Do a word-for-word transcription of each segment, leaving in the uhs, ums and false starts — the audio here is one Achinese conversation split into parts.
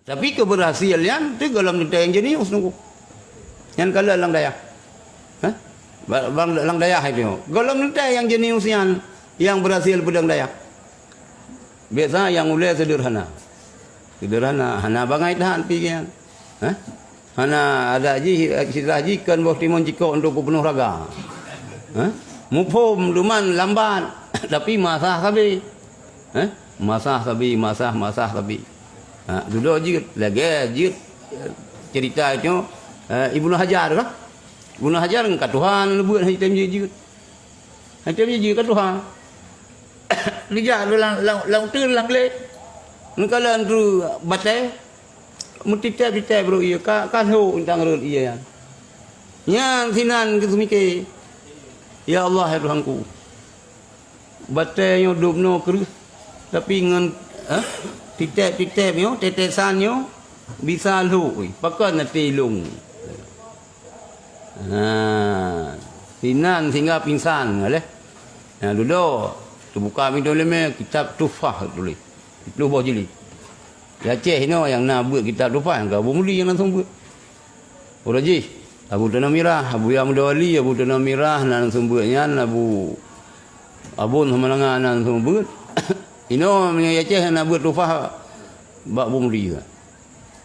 Tapi keubeurhasil nyan teuh gohlom teuntèe nyang jenius nunggu. Nyan kalon lam dayah. Hah? Ba-, bang lam dayah itu. Gohlom teuntèe nyang jenius nyan, nyang beurhasil peudong dayah. Biasa nyang ulèe seudeurhana. Seudeurhana, hana bangai that pikiran. Hah? Hana adak jih, sirah jih kon boh timon cikok untuk peupunoh raga. Hah? Muphom duman lambat, tapi masah sabe. Eh? Masah sabe, masah, masah sabe. Ha, dudoe jeuet, lagèe jeuet, eh, cerita nyoe, eh, Ibnu Hajar kah? Ibnu Hajar ngon ka tuha neubeuet, han jitem jeuet-jeuet. Han jitem jeuet-jeuet ka tuha. Geujak lam, lam, lam uteuen lam glé. Neukalon tu batèe, meutitèp-titèp rot ie, ka, ka lhok tang rot ie nyan. Nyan sinan geuseumiké, "Ya Allah, ya Tuhanku." Batèe nyoe dub noe kreueh, tapi ngon, eh, titèp-titèp nyoe, tetesan nyoe bisa lhok, pakon até lôn. Ha, sinan sehingga pingsan, aleh. Nah, dudoe, teubuka pintoe leumé, kitab Tuhfah tuléh. Ploh boh jilid. Di Aceh inoe nyang na beuet kitab Tuhfah, nyang ka Abu Mudi nyang langsung beuet. Uroe jih, Abu Tanoh Mirah, Abuya Muda Wali, Abu Tanoh Mirah na langsung beuet nyan, Abu Abon Samalanga na langsung beuet. Inoe meunyoe Aceh na beuet Tuhfah bak Abu Mudi.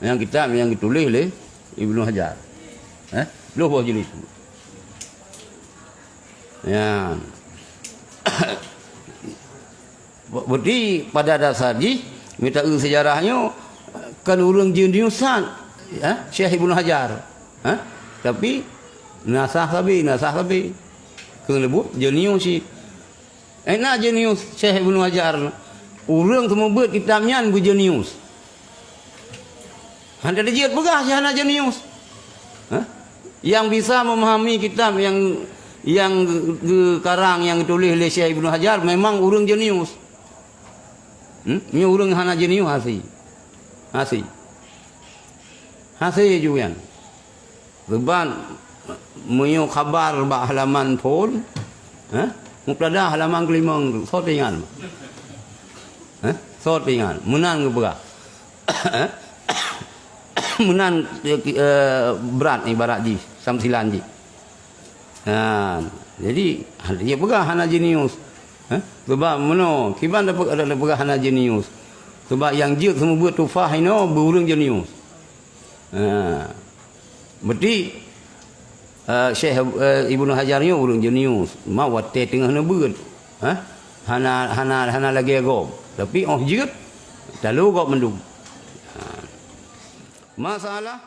Nyang kitab nyang geutuléh lé Ibnu Hajar. Eh, ploh boh jilid. Nyan. Berarti pada dasar jih, mita eu sejarah nyoe, kan ureuëng jenius that, ya, Syekh Ibnu Hajar. Ha? Tapi, nasah sabe, nasah sabe. Keu leubeh jenius cit. Eh, na jenius Syekh Ibnu Hajar. Ureuëng seumeubeuet kitab nyan beujenius. Hana jeuet peugah jih hana jenius. Hah? Yang bisa memahami kitab yang, yang geukarang, yang geutuléh lé Syekh Ibnu Hajar memang ureuëng jenius. Hmm? Nyoe ureuëng hana jenius hase. Hase. Hase ju nyan. Sebab meunyoe khabar bak halaman phon, eh, mubtada halaman keulimong tu, soe teuingat? Eh, soe teuingat? Meunan geupeugah. Meunan, eh, brat ibarat jih, samsilan jih. Ha, jadi, dia peugah hana jenius. Eh, sebab meunoe, kiban tapeugah hana jenius. Sebab nyang jeuet seumeubeuet Tuhfah inoe beu ureuëng jenius. Ha. Berarti, eh, Syekh, eh, Ibnu Hajar nyoe ureuëng jenius. Ma watèe teungoh neubeuet. Ha? Hana, hana, hana lagèe gob. Tapi 'oh jeuet, talo gob mandum. Ha. Masalah